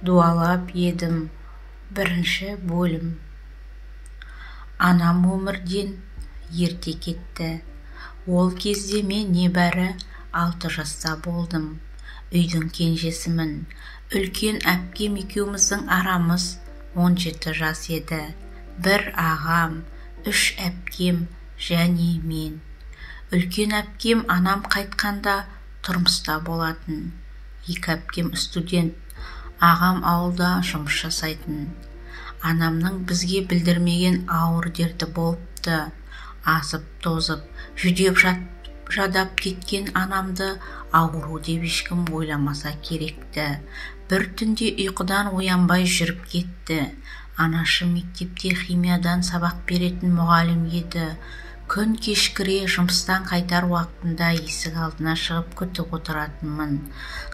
Дуалап едім. Бірінші бөлім. Анам өмірден ерте кетті. Ол кезде мен небәрі 6 жаста болдым. Үйдің кенжесімін. Үлкен әпкем екеуміздің арамыз 17 жас еді. Бір ағам, 3 әпкем және мен. Үлкен әпкем анам қайтқанда тұрмыста болатын. 2 әпкем студент, ағам ауылда жұмыс жасайтын. Анамның бізге білдірмеген ауыр дерті болыпты. Азып-тозып, жүдеп жадап кеткен анамды ауру деп ешкім ойламаса керекті. Бір түнде ұйқыдан оянбай жүріп кетті. Анашым мектепте химиядан сабақ беретін мұғалім еді. Күн кешкіре жұмыстан қайтар уақытында есік алдына шығып күтіп отыратынмын.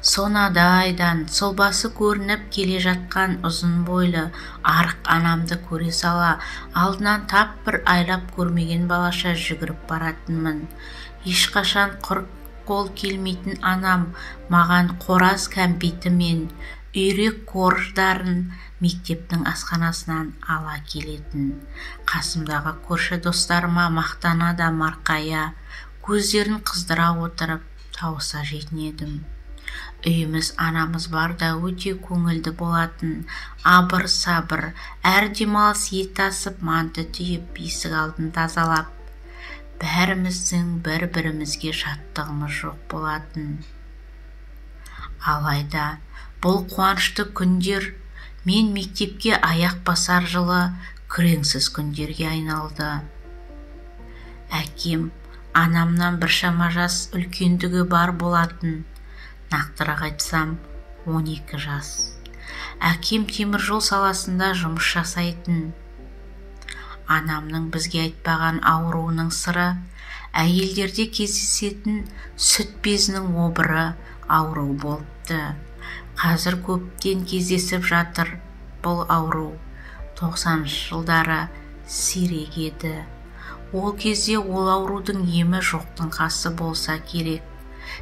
Сонадайдан сұлбасы көрініп келе жатқан ұзын бойлы, арық анамды көре сала, алдынан тап бір айлап көрмеген балаша жүгіріп баратынмын. Ешқашан құр қол келмейтін анам маған қораз кәмпиті мен үйрек корждарын мектептің асханасынан ала келетін. Қасымдағы көрші достарыма мақтана да марқая, көздерін қыздыра отырып тауыса жейтін едім. Үйіміз анамыз барда өте көңілді болатын. Абыр-сабыр, әр демалыс ет асып, манты түйіп, есік алдын тазалап, бәріміздің бір-бірімізге жаттығымыз жоқ болатын. Алайда бұл қуанышты күндер мен мектепке аяқ басар жылы күреңсіз күндерге айналды. Әкем анамнан біршама жас үлкендігі бар болатын. Нақтырақ айтсам, 12 жас. Әкем теміржол саласында жұмыс жасайтын. Анамның бізге айтпаған ауруының сыры әйелдерде кездесетін сүт безінің обыры ауру болыпты. Қазір көптен кездесіп жатыр бұл ауру. 90-шы жылдары сирек еді. Ол кезде ол аурудың емі жоқтың қасы болса керек.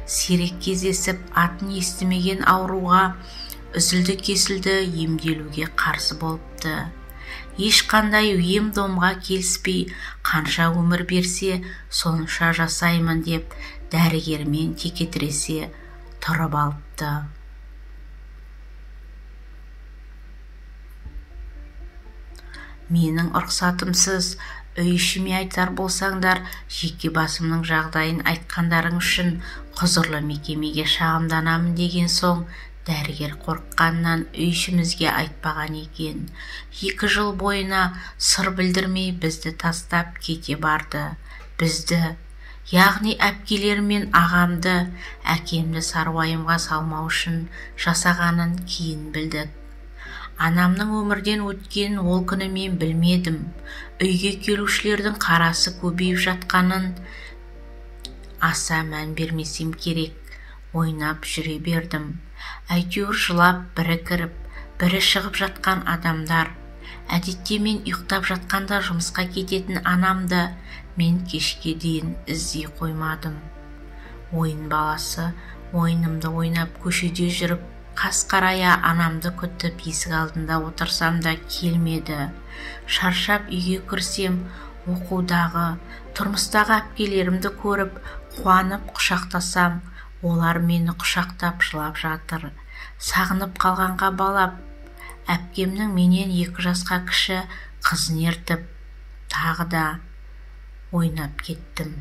Сирек кездесіп, атын естімеген ауруға үзілді-кесілді емделуге қарсы болыпты. Ешқандай ем-домға келіспей, қанша өмір берсе, сонша жасаймын деп дәрігермен текетіресе тұрып алыпты. Менің рұқсатымсыз үй ішіме айтар болсаңдар, жеке басымның жағдайын айтқандарың үшін құзырлы мекемеге шағымданамын деген соң, дәрігер қорыққаннан үй ішімізге айтпаған екен. 2 жыл бойына сыр білдірмей бізді тастап кете барды. Бізді, яғни әпкелерім мен ағамды, әкемді саруайымға салмау үшін жасағанын кейін білдік. Анамның өмірден өткенін ол күні мен білмедім. Үйге келушілердің қарасы көбейіп жатқанын аса мән бермесем керек, ойнап жүре бердім. Әйтеуір жылап бірі кіріп, бірі шығып жатқан адамдар. Әдетте мен ұйықтап жатқанда жұмысқа кететін анамды мен кешке дейін іздей қоймадым. Ойын баласы ойынымды ойнап көшеде жүріп, қас қарая анамды күтіп есік алдында отырсам да келмеді. Шаршап үйге кірсем, оқудағы, тұрмыстағы әпкелерімді көріп, қуанып құшақтасам, олар мені құшақтап жылап жатыр. Сағынып қалғанға балап, әпкемнің менен 2 жасқа кіші қызын ертіп, тағы да ойнап кеттім.